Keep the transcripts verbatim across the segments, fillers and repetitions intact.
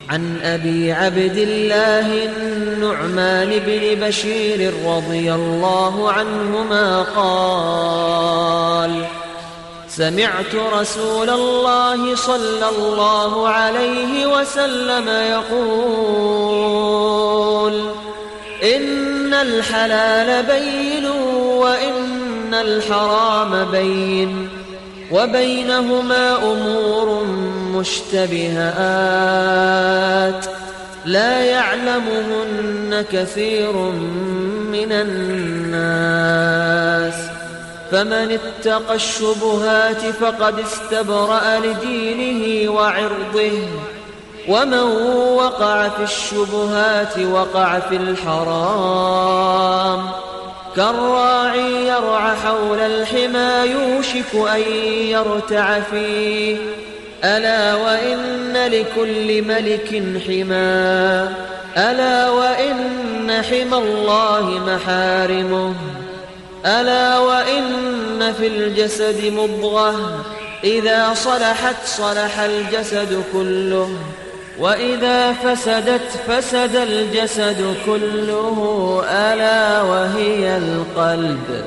عن أبي عبد الله النعمان بن بشير رضي الله عنهما قال: سمعت رسول الله صلى الله عليه وسلم يقول: إن الحلال بين وإن الحرام بين وبينهما أمور مشتبهات لا يعلمهن كثير من الناس، فمن اتقى الشبهات فقد استبرأ لدينه وعرضه، ومن وقع في الشبهات وقع في الحرام، كالراعي يرعى حول الحمى يوشك أن يرتع فيه، ألا وإن لكل ملك حمى، ألا وإن حمى الله محارمه، ألا وإن في الجسد مضغة، إذا صلحت صلح الجسد كله، وإذا فسدت فسد الجسد كله، ألا وهي القلب.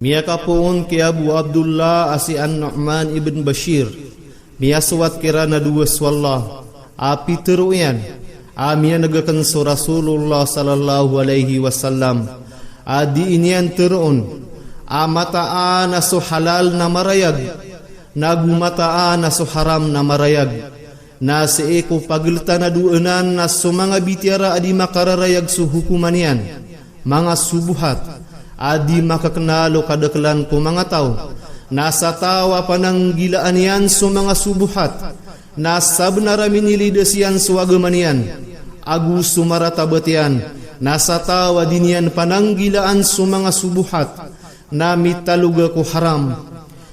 Miyakapoon ki Abu Abdullah a si An-Nu'man ibn Bashir, miyasowat kiran a dowa so Allah, a pitharo iyan a miyaneg aken so Rasulullah sallallahu alaihi wasallam a dii niyan tharoon a mataan a so halal na marayag, nago mataan a so haram na marayag. Na sii ko pageltan a dowa anan na so manga bitiyara a di makararayag so hokoman iyan, manga sobohat a di makakenal o kadakelan ko manga taw. Na sa taw a pananggilaan iyan so manga sobohat, na sabenar a minilidas iyan so agama niyan ago so maratabat iyan. Na sa taw a di niyan pananggilaan so manga sobohat, na mitaloga ko haram.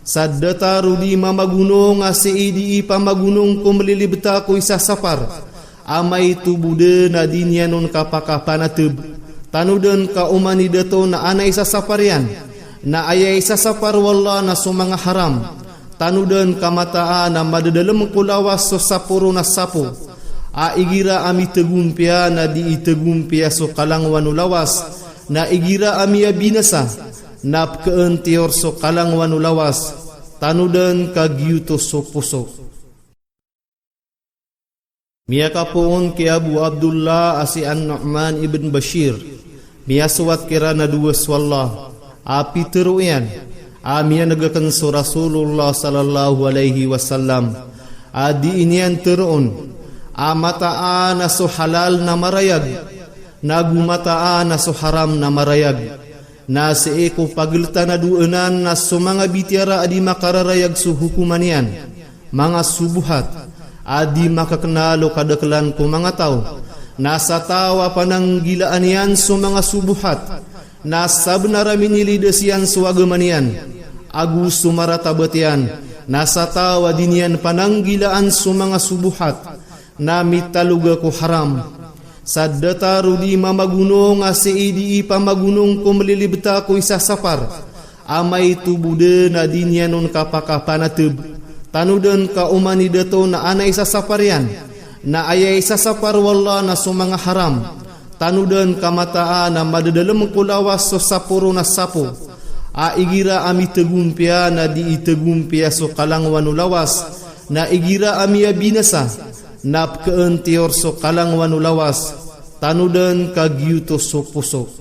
Sa datar o di mamagonong a sii di ipamagonong ko melilibta ko isasapar, amay toboden a di niyan on kapakapanateb, tanoden ka oman i dato na ana isasapar iyan, na aya isasapar o Allah na so manga haram, tanoden ka mataan a madadalem ko lawas so saporon a sapo, a igira a mitegompiya na di itegompiya so kalangowan o lawas, na igira a miyabinasa na pekaentiyor so kalangowan o lawas, tanoden ka giyoto so poso. Miyakapoon ki Abu Abdullah a si An-Nu'man ibn Bashir, miyasowat kiran a dowa so Allah, a pitharo iyan a miyaneg aken so Rasulullah sallallahu alaihi wasallam a dii niyan tharoon a mataan a so halal na marayag, nago mataan a so haram na marayag. Na sii ko pageltan a dowa anan na so manga bitiyara a di makararayag so hokoman iyan, manga sobohat a di makakenal o kadakelan ko manga taw. Na sa taw a pananggilaan iyan so manga sobohat, na sabenar a minilidas iyan so agama niyan ago so maratabat iyan. Na sa taw a di niyan pananggilaan so manga sobohat, na mitaloga ko haram. Sa datar o di mamagonong a sii di ipamagonong ko melilibta ko isasapar, amay toboden a di niyan on kapakapanateb, tanoden ka oman i dato na ana isasapar iyan, na aya isasapar o Allah na so manga haram, tanoden ka mataan a madadalem ko lawas so saporon a sapo, a igira a mitegompiya na di itegompiya so kalangowan o lawas, na igira a miyabinasa na pekaentiyor so kalangowan o lawas, tanoden ka giyoto so poso.